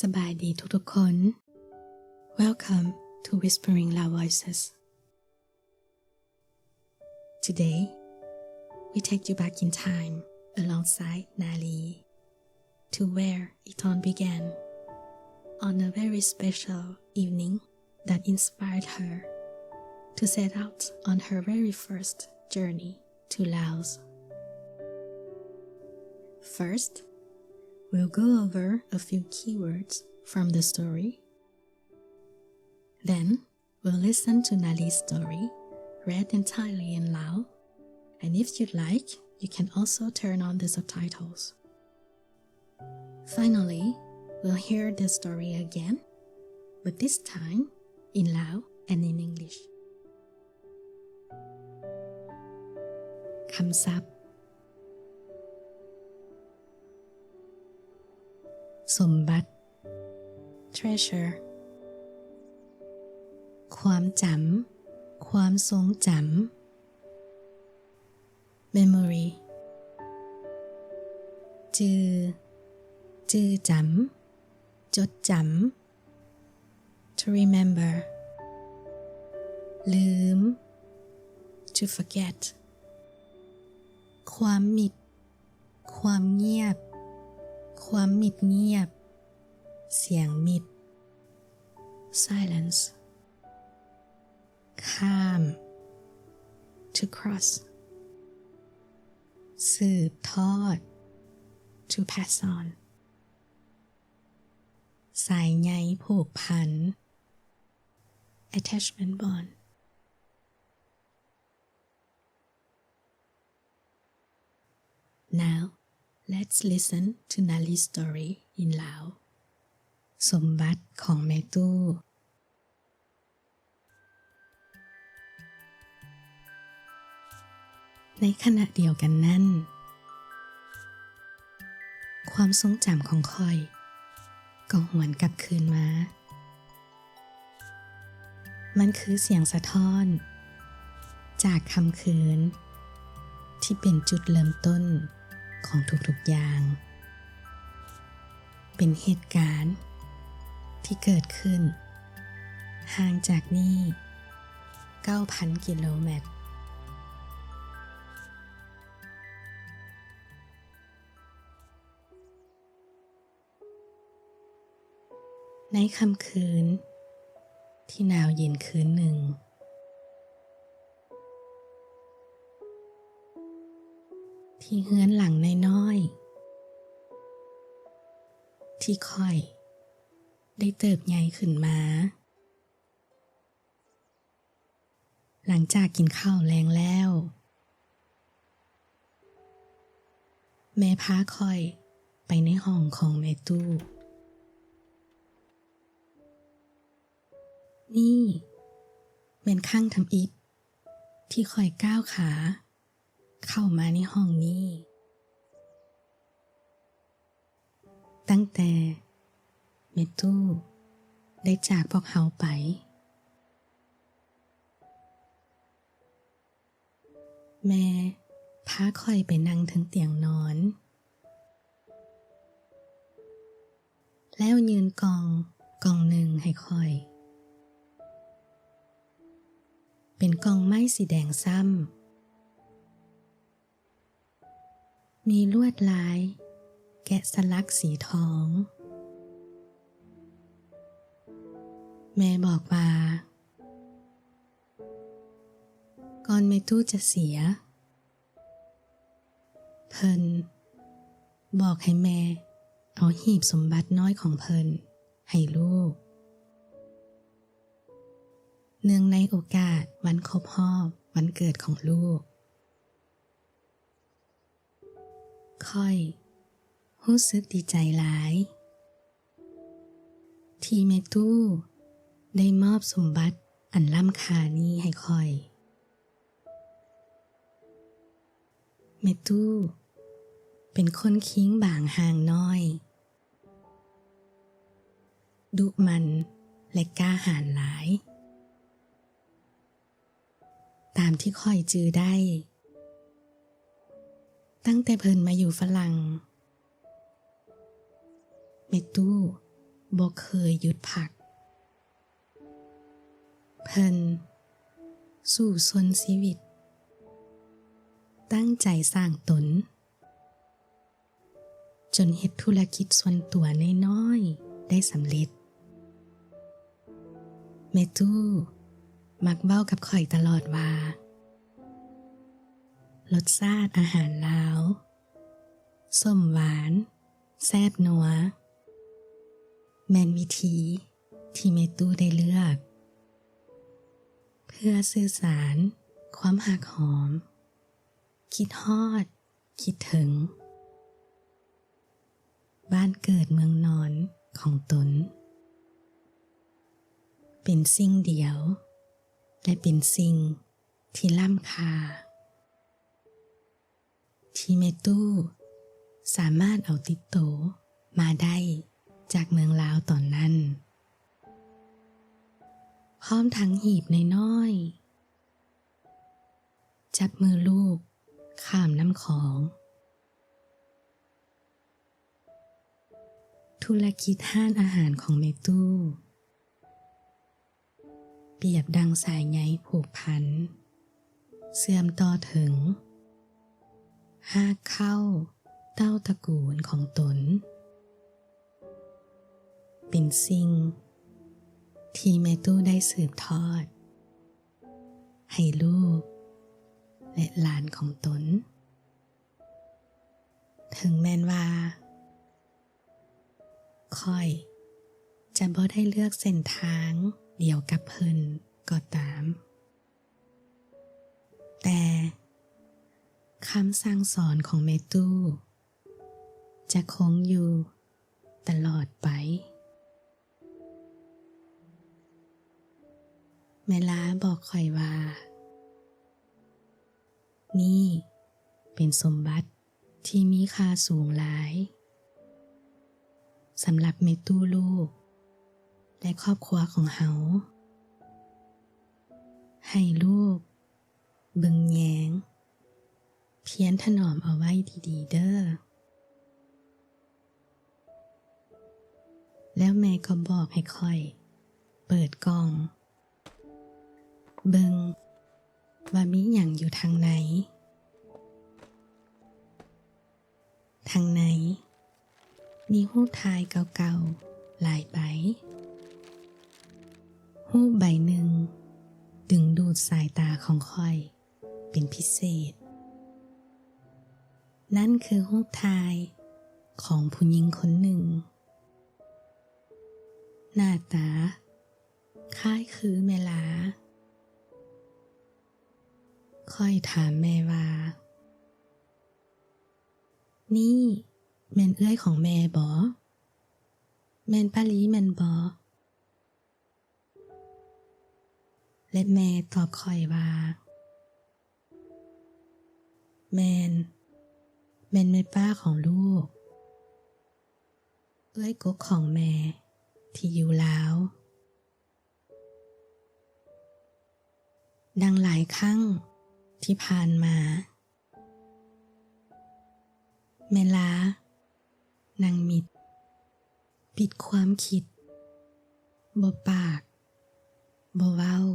ສະບາຍດີທຸກໆຄົນ. Welcome to Whispering Lao Voices. Today, we take you back in time alongside Nali to where it all began, on a very special evening that inspired her to set out on her very first journey to Laos. First, we'll go over a few keywords from the story. Then, we'll listen to Nali's story, read entirely in Lao, and if you'd like, you can also turn on the subtitles. Finally, we'll hear the story again, but this time in Lao and in English. ຄຳສັບ: ສົມບັດ treasure. ຄວາມຈຳ ຄວາມຊົງຈຳ memory. ຈື່ ຈື່ຈຳ ຈົດຈຳ to remember. ລືມ to forget. ຄວາມມິດ ຄວາມງຽບ ຄວາມມິດງຽບ ສຽງມິດ silence. ຂ້າມ to cross. ສືບທອດ to pass on. ສາຍໃຍຜູກພັນ attachment bond. Now, let's listen to Nali's story in Lao. ສົມບັດຂອງແມ່ຕູ້. ໃນຂະນະດຽວກັນນັ້ນ, ຄວາມຊົງຈຳຂອງຂ້ອຍກໍຫວນກັບຄືນມາ. ມັນຄືສຽງສະທ້ອນຈາກຄ່ຳຄືນທີ່ເປັນຈຸດເລີ່ມຕົ້ນຂອງທຸກໆຢ່າງ. ເປັນເຫດການທີ່ເກີດຂຶ້ນຫ່າງຈາກນີ້ເກົ້າພັນກິໂລແມັດ. ໃນຄ່ຳຄືນທີ່ໜາວເຢັນຄືນໜຶ່ງ, ທີ່ເຮືອນຫຼັງນ້ອຍໆທີ່ຂ້ອຍໄດ້ເຕີບໃຫຍ່ຂຶ້ນມາ, ຫຼັງຈາກກິນເຂົ້າແລງແລ້ວ, ແມ່ພາຂ້ອຍໄປໃນຫ້ອງຂອງແມ່ຕູ້. ນີ້ແມ່ນຄັ້ງທຳອິດທີ່ຂ້ອຍກ້າວຂາເຂົ້າມາໃນຫ້ອງນີ້. ຕັ້ງແຕ່ແມ່ຕູ້ໄດ້ຈາກພວກເຮົາໄປ, ແມ່ພາຂ້ອຍໄປນັ່ງເທິງຕຽງນອນ, ແລ້ວຍື່ນກ່ອງກ່ອງໜຶ່ງໃຫ້ຂ້ອຍ. ເປັນກ່ອງໄມ້ສີແດງຊ້ຳ. ມີລວດລາຍແກະສະຫຼັກສີທອງ. ແມ່ບອກວ່າ ກ່ອນແມ່ຕູ້ຈະເສຍ, ເພິ່ນບອກໃຫ້ແມ່ເອົາຫີບສົມບັດນ້ອຍຂອງເພິ່ນໃຫ້ລູກ, ເນື່ອງໃນໂອກາດວັນຄົບຮອບວັນເກີດຂອງລູກ. ຂ້ອຍຮູ້ສຶກດີໃຈຫຼາຍ ທີ່ແມ່ຕູ້ໄດ້ມອບສົມບັດອັນລ້ຳຄ່ານີ້ໃຫ້ຂ້ອຍ. ແມ່ຕູ້ເປັນຄົນຄີງບາງຮ່າງນ້ອຍ, ດຸໝັ່ນ ແລະ ກ້າຫານຫຼາຍ. ຕາມທີ່ຂ້ອຍຈື່ໄດ້, ຕັ້ງແຕ່ເພິ່ນມາຢູ່ຝຣັ່ງ, ແມ່ຕູ້ ບໍ່ເຄີຍຢຸດພັກ. ເພິ່ນສູ້ຊົນຊີວິດ, ຕັ້ງໃຈສ້າງຕົນ, ຈົນເຮັດທຸລະກິດສ່ວນຕົວນ້ອຍໆໄດ້ສຳເລັດ. ແມ່ຕູ້ມັກເວົ້າກັບຂ້ອຍຕະຫຼອດວ່າ ລົດຊາດອາຫານລາວ ສົ້ມຫວານ ແຊບນົວ ແມ່ນວິທີທີ່ແມ່ຕູ້ໄດ້ເລືອກ ເພື່ອສື່ສານຄວາມຮັກຫອມ ຄິດຮອດ ຄິດເຖິງ ບ້ານເກີດເມືອງນອນຂອງຕົນ ເປັນສິ່ງດຽວ ແລະ ເປັນສິ່ງທີ່ລ້ຳຄ່າ ທີ່ແມ່ຕູ້ສາມາດເອົາຕິດໂຕມາໄດ້ຈາກເມືອງລາວຕອນນັ້ນ, ພ້ອມທັງຫີບນ້ອຍໆ ຈັບມືລູກຂ້າມນ້ຳຂອງ. ທຸລະກິດຮ້ານອາຫານຂອງແມ່ຕູ້ ປຽບດັ່ງສາຍໃຍຜູກພັນ ເຊື່ອມຕໍ່ເຖິງຮາກເຄົ້າເຕົ້າຕະກູນຂອງຕົນ, ເປັນສິ່ງທີ່ແມ່ຕູ້ໄດ້ສືບທອດໃຫ້ລູກ ແລະ ຫຼານຂອງຕົນ. ເຖິງແມ່ນວ່າຂ້ອຍຈະບໍ່ໄດ້ເລືອກເສັ້ນທາງດຽວກັບເພິ່ນກໍຕາມ, ແຕ່ຄຳສັ່ງສອນຂອງແມ່ຕູ້ຈະຄົງຢູ່ຕະຫຼອດໄປ. ແມ່ລາບອກຂ້ອຍວ່າ ນີ້ເປັນສົມບັດທີ່ມີຄ່າສູງຫຼາຍສຳລັບແມ່ຕູ້ລູກ ແລະ ຄອບຄົວຂອງເຮົາ. ໃຫ້ລູກເບິ່ງແຍງ ພຽນຖະໜອມເອົາໄວ້ດີໆເດີ້. ແລ້ວແມ່ກໍບອກໃຫ້ຂ້ອຍເປີດກ່ອງເບິ່ງວ່າມີຫຍັງຢູ່ທາງໃນ. ທາງໃນມີຮູບຖ່າຍເກົ່າໆຫຼາຍໃບ. ຮູບໃບໜຶ່ງດຶງດູດສາຍຕາຂອງຂ້ອຍເປັນພິເສດ. ນັ້ນຄືຮູບຖ່າຍຂອງຜູ້ຍິງຄົນໜຶ່ງ ໜ້າຕາຄ້າຍຄືແມ່ລາ. ຂ້ອຍຖາມແມ່ວ່າ, ນີ້ແມ່ນເອື້ອຍຂອງແມ່ບໍ? ແມ່ນປ້າລີແມ່ນບໍ? ແລະ ແມ່ຕອບຂ້ອຍວ່າ, ແມ່ນ, ແມ່ນແມ່ປ້າຂອງລູກ, ເອື້ອຍກົກຂອງແມ່ທີ່ຢູ່ລາວ. ດັ່ງຫຼາຍຄັ້ງທີ່ຜ່ານມາ, ແມ່ລານັ່ງມິດ, ປິດຄວາມຄິດ, ບໍ່ປາກ, ບໍ່ເວົ້າ,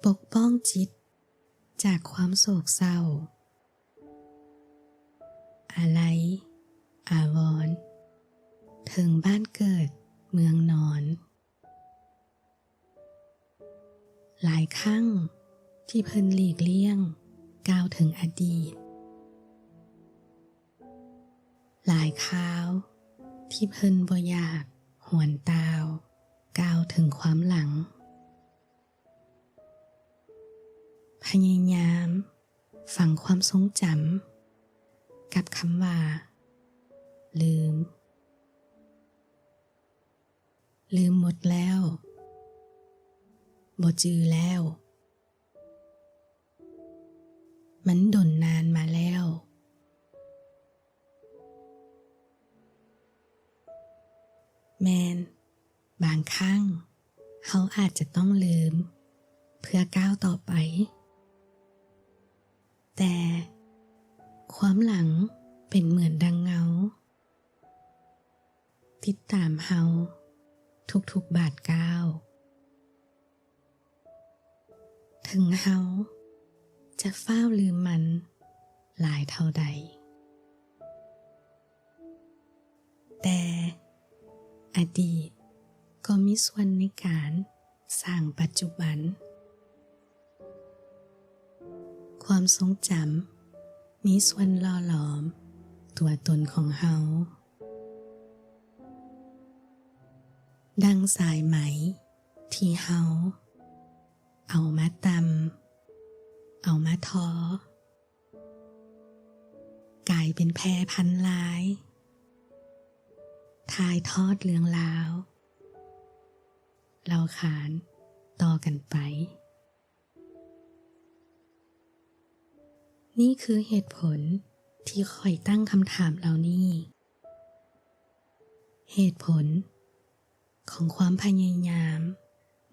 ປົກປ້ອງຈິດຈາກຄວາມໂສກເສົ້າ, ອາໄລອາວອນເຖິງບ້ານເກີດເມືອງນອນ. ຫຼາຍຄັ້ງທີ່ເພິ່ນຫຼີກລ່ຽງກ່າວເຖິງອະດີດ, ຫຼາຍຄາວທີ່ເພິ່ນບໍ່ຢາກຫວນຕ່າວກ່າວເຖິງຄວາມຫຼັງ. ພະຍາຍາມຝັງຄວາມຊົງຈຳກັບຄຳວ່າລືມ. ລືມໝົດແລ້ວ, ບໍ່ຈື່ແລ້ວ, ມັນດົນນານມາແລ້ວ. ແມ່ນ, ບາງຄັ້ງເຮົາອາດຈະຕ້ອງລືມເພື່ອກ້າວຕໍ່ໄປ, ແຕ່ຄວາມຫຼັງເປັນເໝືອນດັ່ງເງົາ. ຕິດຕາມເຮົາທຸກໆບາດກ້າວ. ເຖິງເຮົາຈະຟ້າວລືມມັນຫຼາຍເທົ່າໃດ, ແຕ່ອະດີດກໍມີສ່ວນໃນການສ້າງປັດຈຸບັນ. ຄວາມຊົງຈຳມີສ່ວນຫຼໍ່ຫຼອມຕົວຕົນຂອງເຮົາ, ດັ່ງສາຍໄໝທີ່ເຮົາເອົາມາຕ່ຳ, ເອົາມາທໍ, ກາຍເປັນແພພັນລາຍ, ຖ່າຍທອດເລື່ອງລາວເລົ່າຂານຕໍ່ກັນໄປ. ນີ້ຄືເຫດຜົນທີ່ຂ້ອຍຕັ້ງຄຳຖາມເຫຼົ່ານີ້, ເຫດຜົນຂອງຄວາມພະຍາຍາມ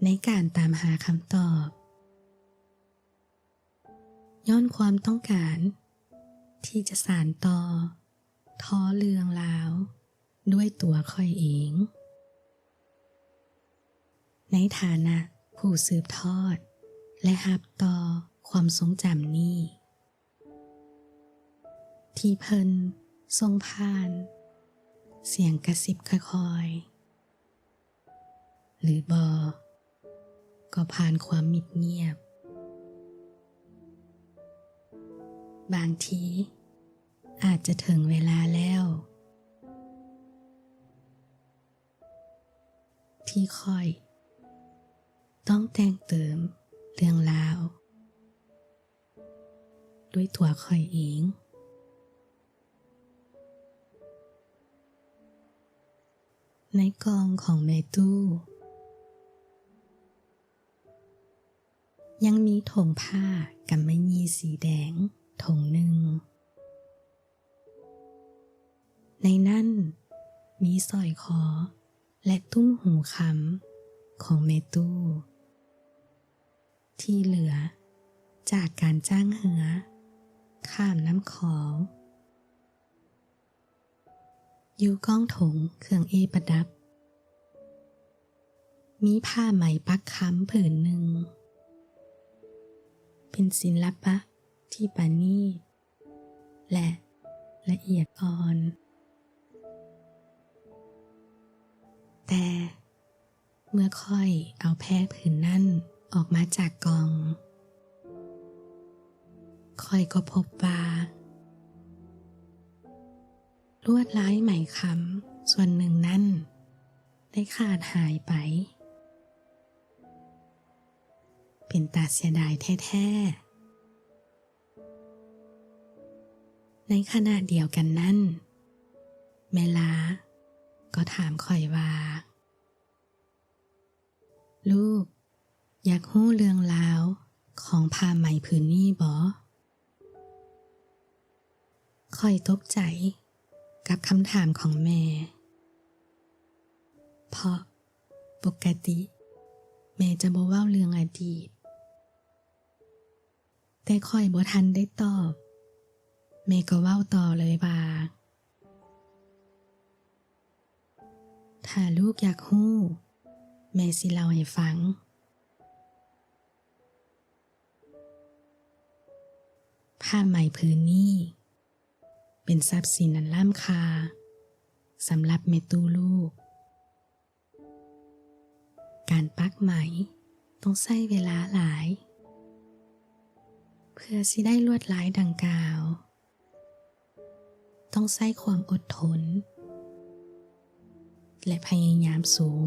ໃນການຕາມຫາຄຳຕອບ. ຍ້ອນຄວາມຕ້ອງການທີ່ຈະສານຕໍ່ ທໍເລື່ອງລາວດ້ວຍຕົວຂ້ອຍເອງ, ໃນຖານະຜູ້ສືບທອດ ແລະ ຮັບຕໍ່ຄວາມຊົງຈຳນີ້ ທີ່ເພິ່ນສົ່ງຜ່ານສຽງກະຊິບຄ່ອຍໆ ຫຼືບໍ່ກໍຜ່ານຄວາມມິດງຽບ. ບາງທີອາດຈະເຖິງເວລາແລ້ວ ທີ່ຂ້ອຍຕ້ອງແຕ່ງເຕີມເລື່ອງລາວ ດ້ວຍຕົວຂ້ອຍເອງ. ໃນກ່ອງຂອງແມ່ຕູ້ ຍັງມີຖົງຜ້າກຳມະຫຍີ່ສີແດງຖົງໜຶ່ງ. ໃນນັ້ນມີສ້ອຍຄໍ ແລະ ຕຸ້ມຫູຄຳຂອງແມ່ຕູ້ ທີ່ເຫຼືອຈາກການຈ້າງເຮືອຂ້າມນ້ຳຂອງ. ຢູ່ກ້ອງຖົງເຄື່ອງເອປະດັບ ມີຜ້າໄໝປັກຄຳຜືນໜຶ່ງ ເປັນສິນລະປະທີ່ປານີດ ແລະ ລະອຽດອ່ອນ. ແຕ່ເມື່ອຂ້ອຍເອົາແພຜືນນັ້ນອອກມາຈາກກ່ອງ, ຂ້ອຍກໍພົບວ່າ ລວດລາຍໄໝຄຳສ່ວນໜຶ່ງນັ້ນໄດ້ຂາດຫາຍໄປ. ເປັນຕາເສຍດາຍແທ້ໆ. ໃນຂະນະດຽວກັນນັ້ນ, ແມ່ລາກໍຖາມຂ້ອຍວ່າ, ລູກຢາກຮູ້ເລື່ອງລາວຂອງຜ້າໄໝຜືນນີ້ບໍ? ຂ້ອຍຕົກໃຈກັບຄຳຖາມຂອງແມ່, ເພາະປົກກະຕິແມ່ຈະບໍ່ເວົ້າເລື່ອງອະດີດ. ແຕ່ຂ້ອຍບໍ່ທັນໄດ້ຕອບ, ແມ່ກໍເວົ້າຕໍ່ເລີຍວ່າ, ຖ້າລູກຢາກຮູ້, ແມ່ຊິເລົ່າໃຫ້ຟັງ. ຜ້າໄໝຜືນນີ້ເປັນຊັບສິນອັນລ້ຳຄ່າສຳລັບແມ່ຕູ້ລູກ. ການປັກໄໝຕ້ອງໃຊ້ເວລາຫຼາຍ. ເພື່ອຊິໄດ້ລວດລາຍດັ່ງກ່າວ, ຕ້ອງໃຊ້ຄວາມອົດທົນ ແລະ ພະຍາຍາມສູງ.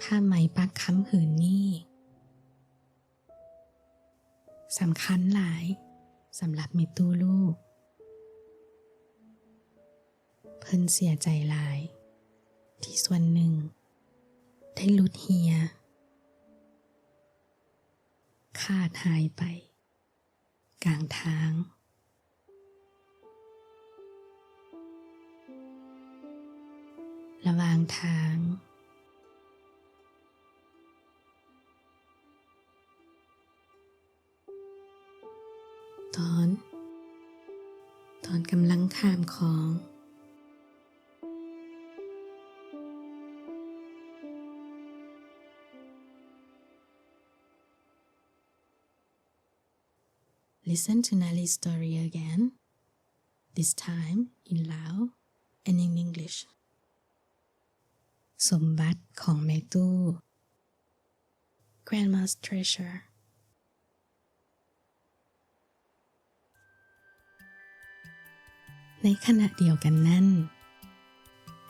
ຜ້າໄໝປັກຄຳຜືນນີ້ ສຳຄັນຫຼາຍສຳລັບແມ່ຕູ້ລູກ. ເພິ່ນເສຍໃຈຫຼາຍທີ່ສ່ວນໜຶ່ງໄດ້ຫຼຸດເຮ່ຍ, ຂາດຫາຍໄປກາງທາງ. ລະຫວ່າງທາງ, ຕອນ, ຕອນກຳລັງຂ້າມຂອງ, Listen to Nelly's story again, this time in Lao and in English. ສົມບັດຂອງແມ່ຕູ້ Grandma's treasure. ໃນຂະນະດຽວກັນນັ້ນ,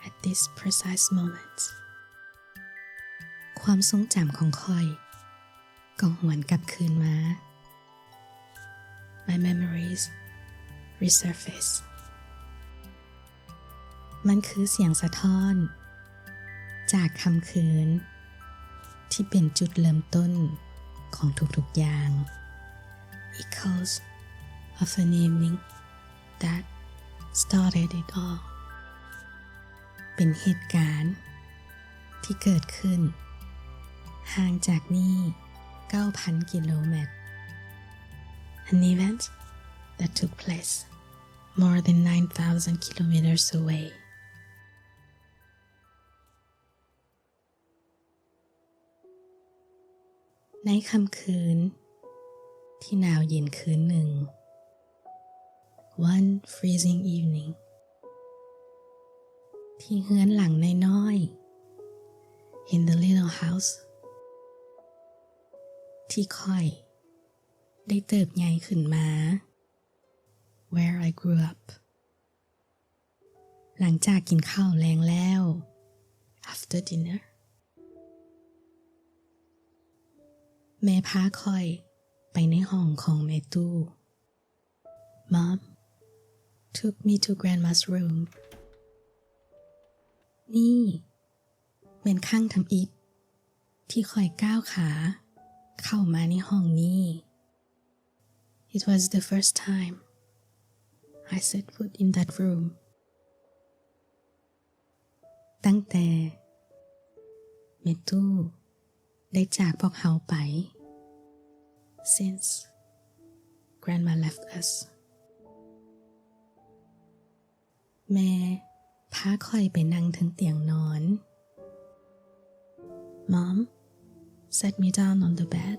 at this precise moment, ຄວາມຊົງຈຳຂອງຂ້ອຍກໍຫວນກັບຄືນມາ. My memories resurface. ມັນຄືສຽງສະທ້ອນຈາກຄ່ຳຄືນທີ່ເປັນຈຸດເລີ່ມຕົ້ນຂອງທຸກໆຢ່າງ. Echoes of an evening that started it all. ເປັນເຫດການທີ່ເກີດຂຶ້ນຫ່າງຈາກນີ້ເກົ້າພັນກິໂລແມັດ. An event that took place more than nine thousand kilometers away. ໃນຄ່ຳຄືນທີ່ໜາວເຢັນຄືນໜຶ່ງ, one freezing evening, ທີ່ເຮືອນຫຼັງນ້ອຍໆ, in the little house ທີ່ຂ້ອຍໄດ້ເຕີບໃຫຍ່ຂຶ້ນມາ, where I grew up. ຫຼັງຈາກກິນເຂົ້າແລງແລ້ວ, after dinner, ແມ່ພາຂ້ອຍໄປໃນຫ້ອງຂອງແມ່ຕູ້. Mom took me to Grandma's room. ນີ້ແມ່ນຄັ້ງທຳອິດທີ່ຂ້ອຍກ້າວຂາເຂົ້າມາໃນຫ້ອງນີ້. It was the first time I set foot in that room. ຕັ້ງແຕ່ແມ່ຕູ້ໄດ້ຈາກພວກເຮົາໄປ, since Grandma left us. ແມ່ພາຂ້ອຍໄປນັ່ງເທິງຕຽງນອນ. Mom set me down on the bed.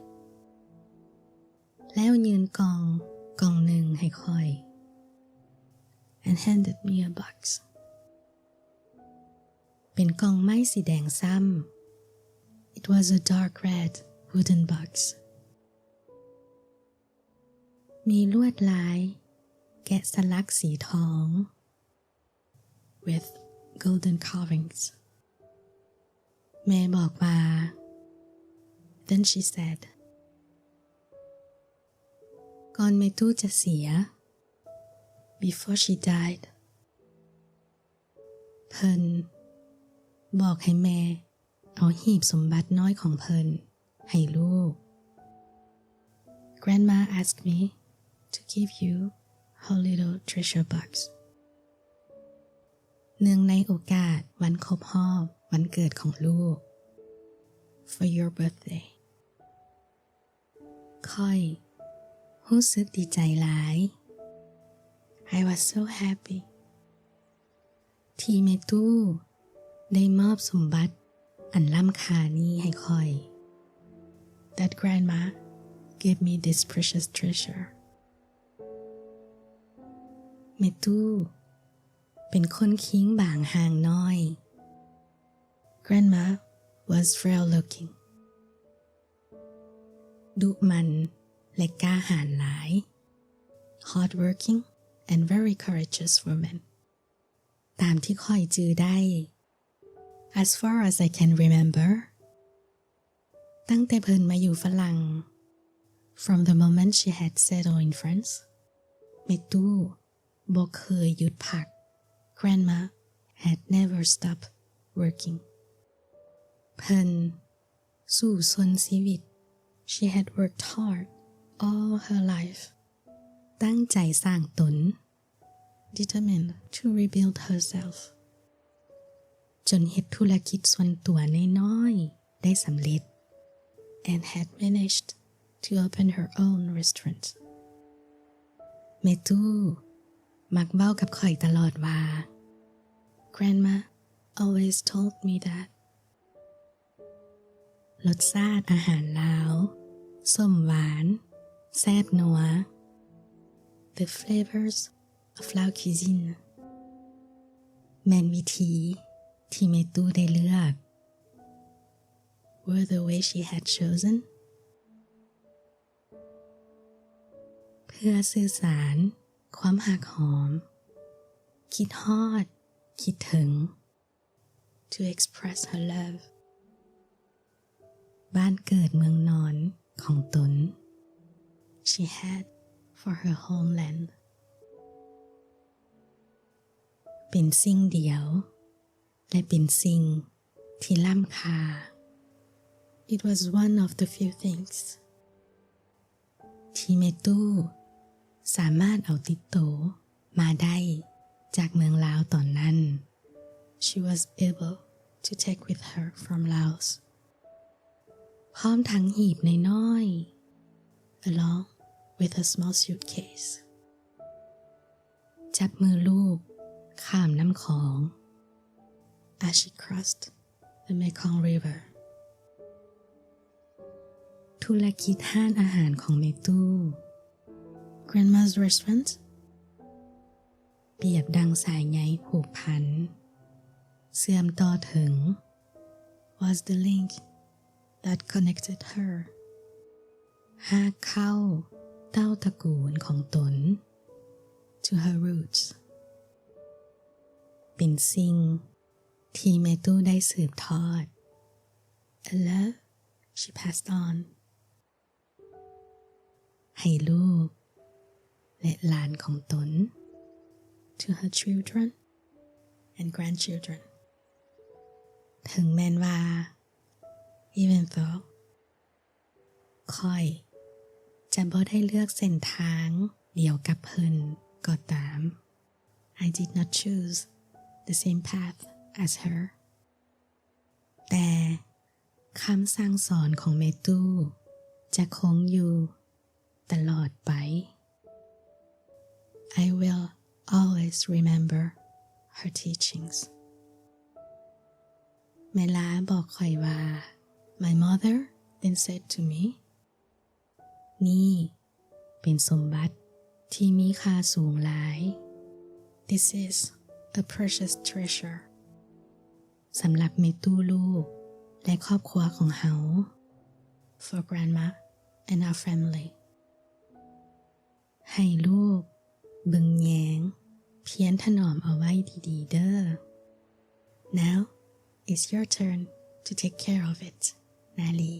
ແລ້ວຍື່ນກ່ອງກ່ອງໜຶ່ງໃຫ້ຂ້ອຍ, and handed me a box. ເປັນກ່ອງໄມ້ສີແດງຊ້ຳ. It was a dark red wooden box. ມີລວດລາຍແກະສະຫຼັກສີທອງ, with golden carvings. ແມ່ບອກວ່າ, then she said, ກ່ອນແມ່ຕູ້ຈະເສຍ, before she died, ເພິ່ນບອກໃຫ້ແມ່ເອົາຫີບສົມບັດນ້ອຍຂອງເພິ່ນໃຫ້ລູກ. Grandma asked me to give you her little treasure box. ເນື່ອງໃນໂອກາດວັນຄົບຮອບວັນເກີດຂອງລູກ, for your birthday. ຂ້ອຍຮູ້ສຶກດີໃຈຫຼາຍ. I was so happy ທີ່ແມ່ຕູ້ໄດ້ມອບສົມບັດອັນລ້ຳຄ່ານີ້ໃຫ້ຂ້ອຍ, that Grandma gave me this precious treasure. ແມ່ຕູ້ເປັນຄົນຄີງບາງຮ່າງນ້ອຍ. Grandma was frail looking. ດຸໝັ່ນ ແລະ ກ້າຫານຫຼາຍ, hard working and very courageous woman. ຕາມທີ່ຂ້ອຍຈື່ໄດ້, as far as I can remember, ຕັ້ງແຕ່ເພິ່ນມາຢູ່ຝຣັ່ງ, from the moment she had settled in France, ແມ່ຕູ້ບໍ່ເຄີຍຢຸດພັກ. Grandma had never stopped working. ເພິ່ນສູ້ຊົນຊີວິດ. She had worked hard all her life. ຕັ້ງໃຈສ້າງຕົນ. Determined to rebuild herself. ຈົນເຮັດທຸລະກິດສ່ວນຕົວນ້ອຍໆໄດ້ສຳເລັດ, and had managed to open her own restaurant. ແມ່ຕູ້ມັກເວົ້າກັບຂ້ອຍຕະຫຼອດວ່າ, Grandma always told me that. ລົດຊາດອາຫານລາວ, ສົ້ມຫວານ, ແຊບນົວ, the flavors of Lao cuisine. ແມ່ນວິທີທີ່ແມ່ຕູ້ໄດ້ເລືອກ were the way she had chosen ເພື່ອສື່ສານຄວາມຮັກຫອມ, ຄິດຮອດ, ຄິດເຖິງ, to express her love. ບ້ານເກີດເມືອງນອນຂອງຕົນ she had for her homeland. ເປັນສິ່ງດຽວ ແລະ ເປັນສິ່ງທີ່ລ້ຳຄ່າ. It was one of the few things ທີ່ແມ່ຕູ້ສາມາດເອົາຕິດໂຕມາໄດ້ຈາກເມືອງລາວຕອນນັ້ນ. She was able to take with her from Laos. ພ້ອມທັງຫີບນ້ອຍໆ along with a small suitcase. ຈັບມືລູກຂ້າມນ້ຳຂອງ as she crossed the Mekong River. ທຸລະກິດຮ້ານອາຫານຂອງແມ່ຕູ້ Grandma's restaurant ປຽບດັ່ງສາຍໃຍຜູກພັນ ເຊື່ອມຕໍ່ເຖິງ was the link that connected her ຮາກເຄົ້າເຕົ້າຕະກູນຂອງຕົນ to her roots. ເປັນສິ່ງທີ່ແມ່ຕູ້ໄດ້ສືບທອດ a love she passed on ໃຫ້ລູກ ແລະ ຫຼານຂອງຕົນ to her children and grandchildren. ເຖິງແມ່ນວ່າ even though ຂ້ອຍຈະບໍ່ໄດ້ເລືອກເສັ້ນທາງດຽວກັບເພິ່ນກໍຕາມ I did not choose the same path as her. ແຕ່ຄຳສັ່ງສອນຂອງແມ່ຕູ້ຈະຄົງຢູ່ຕະຫຼອດໄປ. I will always remember her teachings. ແມ່ລາບອກຂ້ອຍວ່າ My mother then said to me, ນີ້ເປັນສົມບັດທີ່ມີຄ່າສູງຫຼາຍ. This is a precious treasure. ສຳລັບແມ່ຕູ້ລູກ ແລະ ຄອບຄົວຂອງເຮົາ for grandma and our family. ໃຫ້ລູກເບິ່ງແຍງ ພຽນຖະໜອມເອົາໄວ້ດີໆເດີ້. Now it's your turn to take care of it, ນາລີ.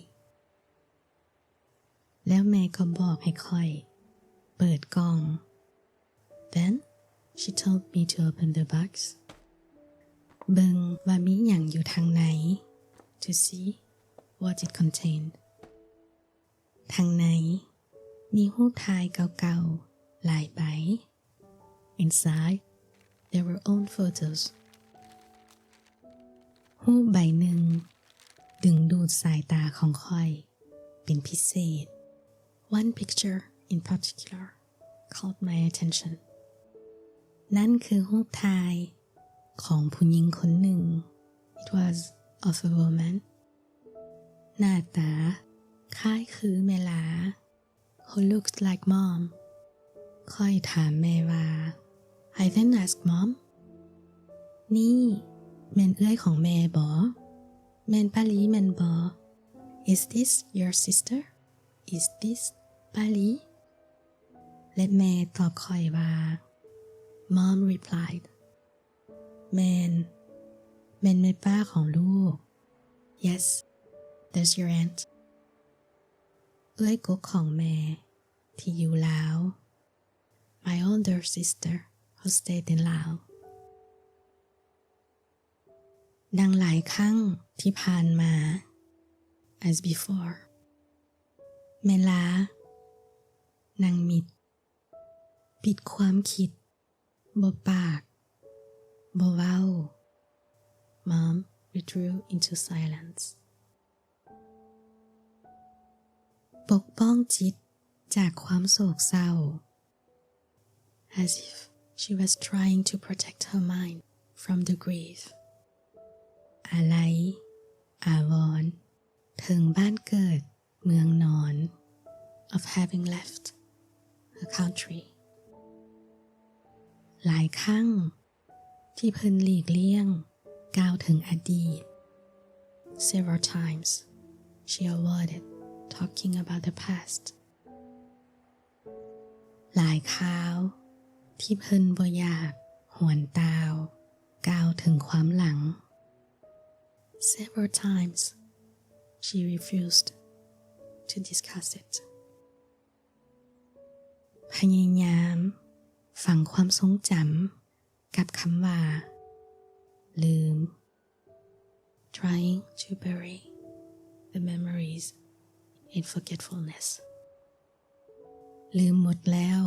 ແລ້ວແມ່ກໍບອກໃຫ້ຂ້ອຍເປີດກ່ອງ. Then she told me to open the box. ເບິ່ງວ່າມີຫຍັງຢູ່ທາງໃນ. To see what it contained. ທາງໃນມີຮູບຖ່າຍເກົ່າໆຫຼາຍໃບ. Inside, there were old photos. ຮູບໃບໜຶ່ງດຶງດູດສາຍຕາຂອງຂ້ອຍເປັນພິເສດ. One picture in particular caught my attention. ນັ້ນຄືຮູບຖ່າຍຂອງຜູ້ຍິງຄົນໜຶ່ງ. It was of a woman. ໜ້າຕາຄ້າຍຄືແມ່ລາ who looked like Mom. ຂ້ອຍຖາມແມ່ວ່າ I then asked Mom, ນີ້ແມ່ນເອື້ອຍຂອງແມ່ບໍ? ແມ່ນປ້າລີແມ່ນບໍ? Is this your sister? Is this ປ້າລີ? ແລະ ແມ່ຕອບຂ້ອຍວ່າ Mom replied, ແມ່ນ, ແມ່ນແມ່ປ້າຂອງລູກ. Yes, that's your aunt. ເອື້ອຍກົກຂອງແມ່ທີ່ຢູ່ລາວ. My older sister who stayed in Laos. ດັ່ງຫຼາຍຄັ້ງທີ່ຜ່ານມາ, as before. ແມ່ລາ ນັ່ງມິດ, ປິດຄວາມຄິດ, ບໍ່ປາກ, ບໍ່ເວົ້າ. Mom withdrew into silence. ປົກປ້ອງຈິດຈາກຄວາມໂສກເສົ້າ. As if she was trying to protect her mind from the grief. ອາໄລອາວອນເຖິງບ້ານເກີດເມືອງນອນ of having left her country. ຫຼາຍຄັ້ງທີ່ເພິ່ນຫຼີກລ່ຽງກ່າວເຖິງອະດີດ. Several times she avoided talking about the past. ຫຼາຍຄາວທີ່ເພິ່ນບໍ່ຢາກຫວນຕ່າວກ່າວເຖິງຄວາມຫຼັງ. Several times she refused to discuss it. ພະຍາຍາມຝັງຄວາມຊົງຈຳກັບຄຳວ່າລືມ. Trying to bury the memories in forgetfulness. ລືມໝົດແລ້ວ.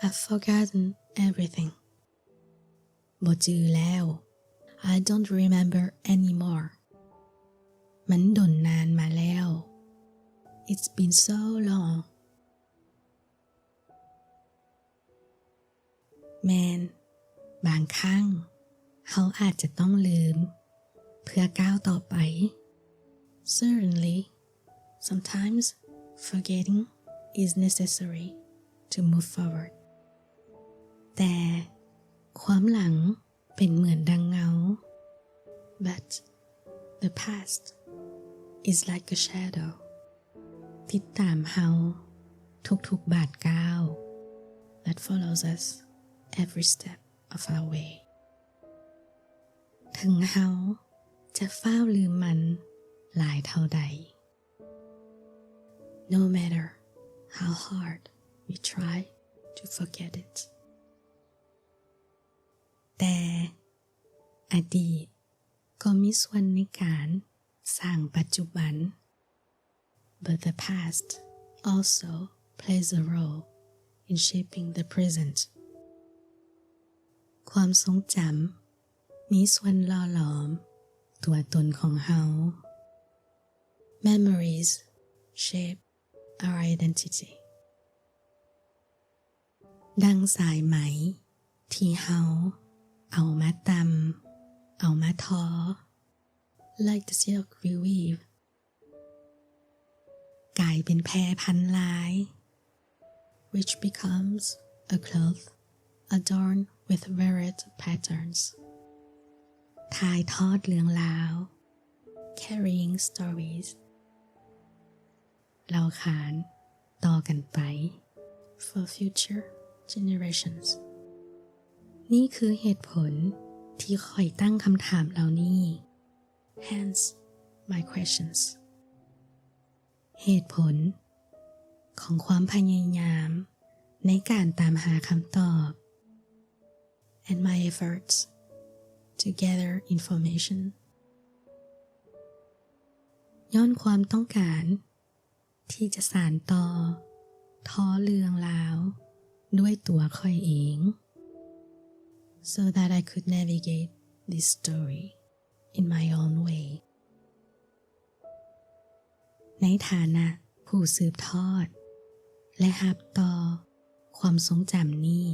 I've forgotten everything. ບໍ່ຈື່ແລ້ວ. I don't remember anymore. ມັນດົນນານມາແລ້ວ. It's been so long. ແມ່ນ, ບາງຄັ້ງເຮົາອາດຈະຕ້ອງລືມເພື່ອກ້າວຕໍ່ໄປ. Certainly, sometimes forgetting is necessary to move forward. ແຕ່ຄວາມຫຼັງ ເປັນເໝືອນດັ່ງເງົາ. But the past is like a shadow. ຕິດຕາມເຮົາທຸກໆບາດກ້າວ. That follows us every step of our way. ເຖິງເຮົາຈະຟ້າວລືມມັນຫຼາຍເທົ່າໃດ. No matter how hard we try to forget it. ແຕ່ອະດີດກໍມີສ່ວນໃນການສ້າງປັດຈຸບັນ. But the past also plays a role in shaping the present. ຄວາມຊົງຈຳມີສ່ວນຫຼໍ່ຫຼອມຕົວຕົນຂອງເຮົາ. Memories shape our identity. ດັ່ງສາຍໄໝທີ່ເຮົາເອົາມາຕ່ຳ ເອົາມາທໍ Like the silk we weave. ກາຍເປັນແພພັນລາຍ Which becomes a cloth adorned with varied patterns. ຖ່າຍທອດເລື່ອງລາວ Carrying stories. ເລົ່າຂານຕໍ່ກັນໄປ For future generations. ນີ້ຄືເຫດຜົນທີ່ຂ້ອຍຕັ້ງຄຳຖາມເຫຼົ່ານີ້. Hence my questions. ເຫດຜົນຂອງຄວາມພະຍາຍາມໃນການຕາມຫາຄຳຕອບ and my efforts to gather information. ຍ້ອນຄວາມຕ້ອງການທີ່ຈະສານຕໍ່ທໍ່ເລື່ອງລາວດ້ວຍຕົວຂ້ອຍເອງ so that I could navigate this story in my own way. ໃນຖານະຜູ້ສືບທອດ ແລະ ຮັບຕໍ່ຄວາມຊົງຈຳນີ້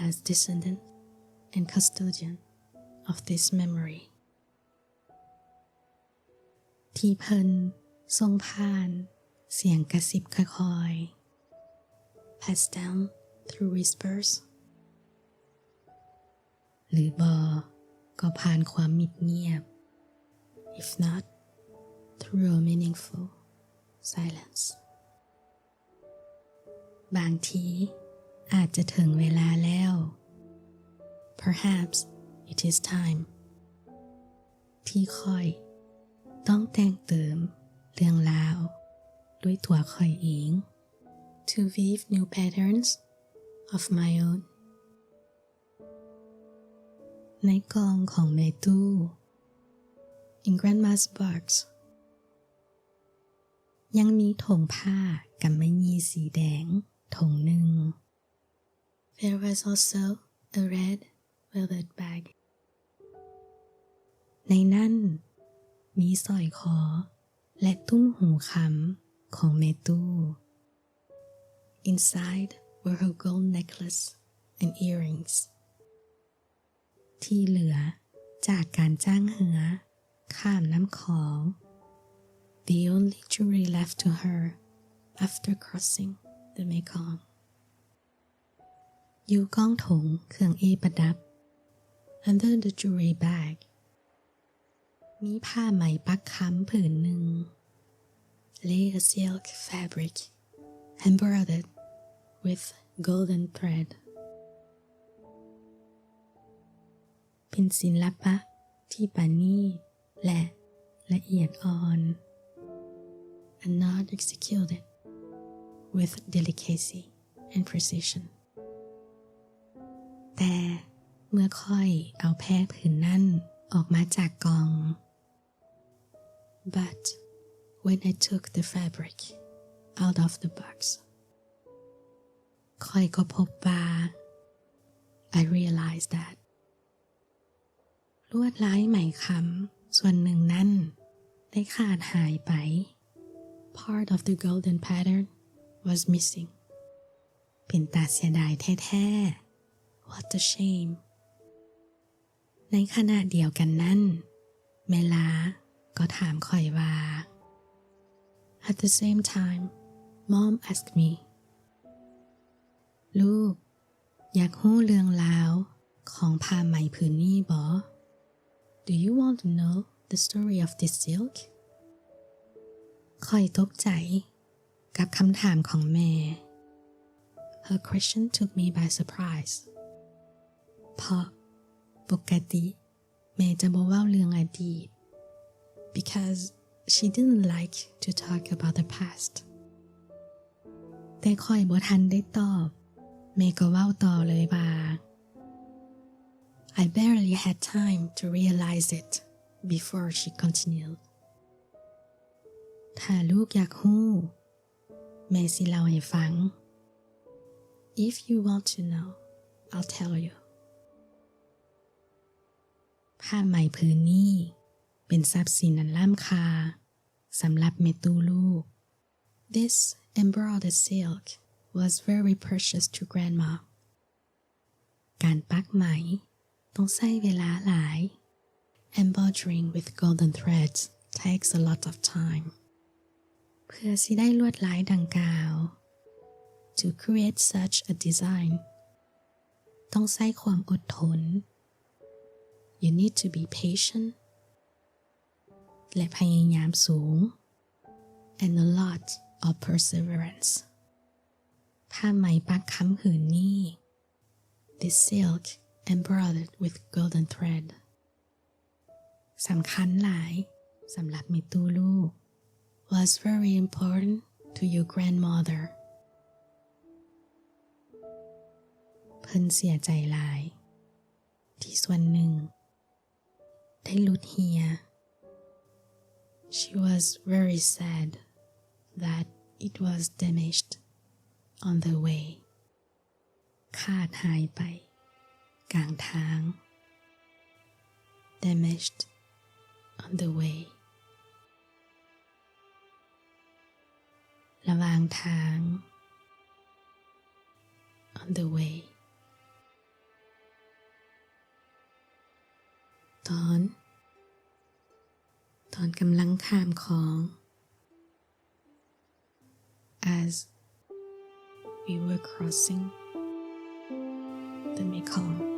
as descendant and custodian of this memory. ທີ່ເພິ່ນສົ່ງຜ່ານສຽງກະຊິບຄ່ອຍໆ pass down through whispers. ຫຼືບໍ່ກໍຜ່ານຄວາມມິດງຽບ if not through a meaningful silence. ບາງທີອາດຈະເຖິງເວລາແລ້ວ Perhaps it is time. ທີ່ຂ້ອຍຕ້ອງແຕ່ງເຕີມເລື່ອງລາວດ້ວຍຕົວຂ້ອຍເອງ To weave new patterns of my own. ໃນກ່ອງຂອງແມ່ຕູ້ In Grandma's box. ຍັງມີຖົງຜ້າກຳມະຫຍີ່ສີແດງຖົງໜຶ່ງ. There was also a red velvet bag. ໃນນັ້ນມີສ້ອຍຄໍ ແລະ ຕຸ້ມຫູຄຳຂອງແມ່ຕູ້. Inside were her gold necklace and earrings. ທີ່ເຫຼືອຈາກການຈ້າງເຮືອຂ້າມນ້ຳຂອງ The only jewelry left to her after crossing the Mekong. ຢູ່ກ້ອງຖົງເຄື່ອງເອປະດັບ under the jewelry bag ມີຜ້າໄໝປັກຄຳຜືນໜຶ່ງ lay a silk fabric embroidered with golden thread ເປັນສິນລະປະທີ່ປານີດ ແລະ ລະອຽດອ່ອນ a knot executed with delicacy and precision ແຕ່ເມື່ອຂ້ອຍເອົາແພຜືນນັ້ນອອກມາຈາກກ່ອງ but when I took the fabric out of the box ຂ້อยກໍພົບວ່າ I realized that ລວດລາຍໄໝຄຳສ່ວນໜຶ່ງນັ້ນໄດ້ຂາດຫາຍໄປ Part of the golden pattern was missing ເປັນຕາເສຍດາຍແທ້ໆ What a shame ໃນຂະນະດຽວກັນນັ້ນ ແມ່ລາກໍຖາມຂ້ອຍວ່າ At the same time, Mom asked me ລູກ ຢາກຮູ້ເລື່ອງລາວຂອງຜ້າໄໝຜືນນີ້ບໍ? Do you want to know the story of this silk? ຂ້ອຍຕົກໃຈກັບຄຳຖາມຂອງແມ່. Her question took me by surprise. ເພາະປົກກະຕິ ແມ່ຈະບໍ່ເວົ້າເລື່ອງອະດີດ because she didn't like to talk about the past. ແຕ່ຂ້ອຍບໍ່ທັນໄດ້ຕອບ ແມ່ກໍເວົ້າຕໍ່ເລີຍວ່າ I barely had time to realize it before she continued. ຖ້າລູກຢາກຮູ້ ແມ່ຊິເລົ່າໃຫ້ຟັງ. If you want to know, I'll tell you. ຜ້າໄໝຜືນນີ້ເປັນຊັບສິນອັນລ້ຳຄ່າສຳລັບແມ່ຕູ້ລູກ. This embroidered silk was very precious to Grandma. ການປັກໄໝຕ້ອງໃຊ້ເວລາຫຼາຍ. Embroidering with golden threads takes a lot of time. ເພື່ອຊິໄດ້ລວດລາຍດັ່ງກ່າວ. To create such a design ຕ້ອງໃຊ້ຄວາມອົດທົນ. You need to be patient ແລະ ພະຍາຍາມສູງ and a lot of perseverance. ຜ້າໄໝປັກຄຳຜືນນີ້ This silk embroidered with golden thread ສຳຄັນຫຼາຍສຳລັບແມ່ຕູ້ລູກ was very important to your grandmother. ເພິ່ນເສຍໃຈຫຼາຍ ທີ່ສ່ວນໜຶ່ງໄດ້ຫຼຸດເຮ່ຍ. She was very sad that it was damaged on the way. ຂາດຫາຍໄປກາງທາງ. Damaged on the way. ລະຫວ່າງທາງ. On the way. ຕອນ, ຕອນກຳລັງຂ້າມຂອງ. As we were crossing the Mekong.